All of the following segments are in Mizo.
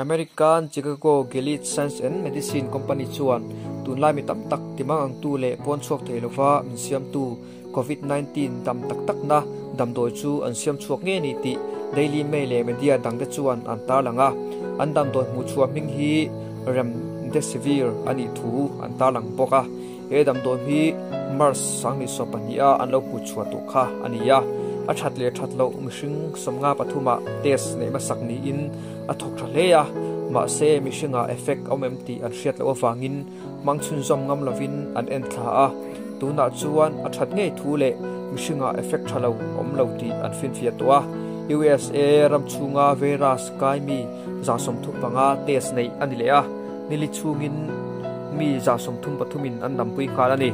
American Chicago Gilead Science and Medicine Company chuan tunlai mi tam tak timang angtu leh pawn chhuak thei lova min siamtu Covid 19 dam tak takna damdawi chu an siam chhuak ngei a ni tih Daily Mail leh media dangte chuan an tarlang a. An damdawi hmuhchhuah hming hi Remdesivir a nih thu an tarlang bawk a. He damdawi hi March 2020 a an lo hmuhchhuah tawh kha a ni a. A that leh that loh mihring 53 ah test neih hmasak niin a thawk tha hle a, mahse mihringah effect a awm em tih an hriat loh avangin hmang chhunzawm ngam lovin an en thla a, tunah chuan a that ngei thu leh mihringah effect tha lo awm lo tih an finfiah tawh a. USA ram chhunga virus kai mi 35 test neih a ni leh a, nili chhungin mi 33 in an dampui nghal a ni.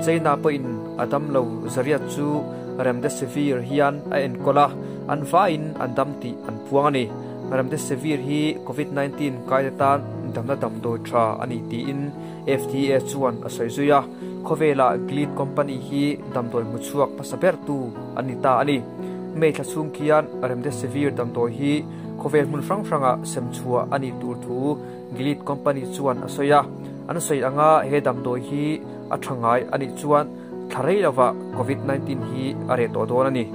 China pawhin a damlo zariat chu Remdesivir hian a enkawl a, an vaiin an dam tih an puang a ni. Remdesivir hi Covid 19 kaite tan damna damdawi tha a ni tiin FDA chuan a sawi zui a, khawvelah Gilead company hi damdawi hmuchhuak hmasa bertu an ni ta a ni. May thla chhung khian Remdesivir damdawi hi khawvel hmun hrang hrangah sem chhuah a nih tur thu Gilead company chuan a sawi a, an sawi anga he damdawi hi a tha ngai a nih chuan thla rei lovah Covid 19 hi a reh tawh dawn a ni.